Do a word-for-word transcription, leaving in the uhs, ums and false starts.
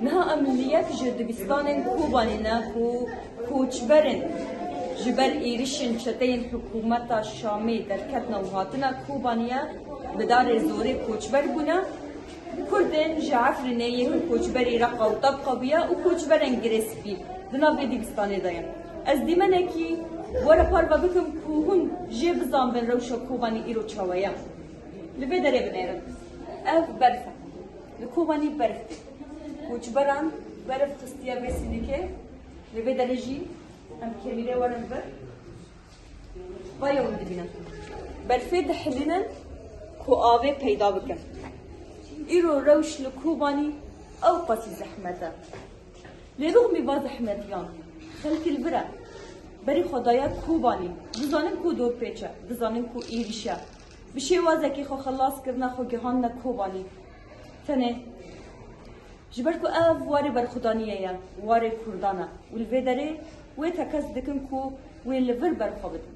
Niha em li yek ji dibistanên Kobanî ne ku koçber in ji ber êrişên çeteyên hikûmeta Şamê derketine û hatine Kobaniyê bi darê zorê koçber bûne. Kurdên ji Efrînê yê ku koçberî Reqa û Tebqa bûye û koçberên Girê Spî di nav vê dibistanê de ye. Ez dîmenekî were parve bikim ku hûn jê bizanbin rewşa Kobanî îro çawa ye. Li vê derê binêrin. Ev berf e. Li Kobanî berf tê. Koçberan berf xistiye vê sînikê. Li vê derê jî em kêmîrê werin vir. Vaya hûn dibînin. Berfê dihilînin ku avê peyda bikin. Îro rewş li Kobanî ew qasî zehmet e. Lê rûxmî va zehmetiyan, xelkî li vir e. Berî xwe daye Kobanî. Dizanin ku dorpêç e, dizanin ku êrîş e. Bi şêwazekî xwe xelas kirine, xwe gihandine Kobanî. Tenê ji ber ku ev warê berxwedaniyê ye, warê Kurdan e û li vê derê wê tekez dikin ku wê li vir berxwe bidin.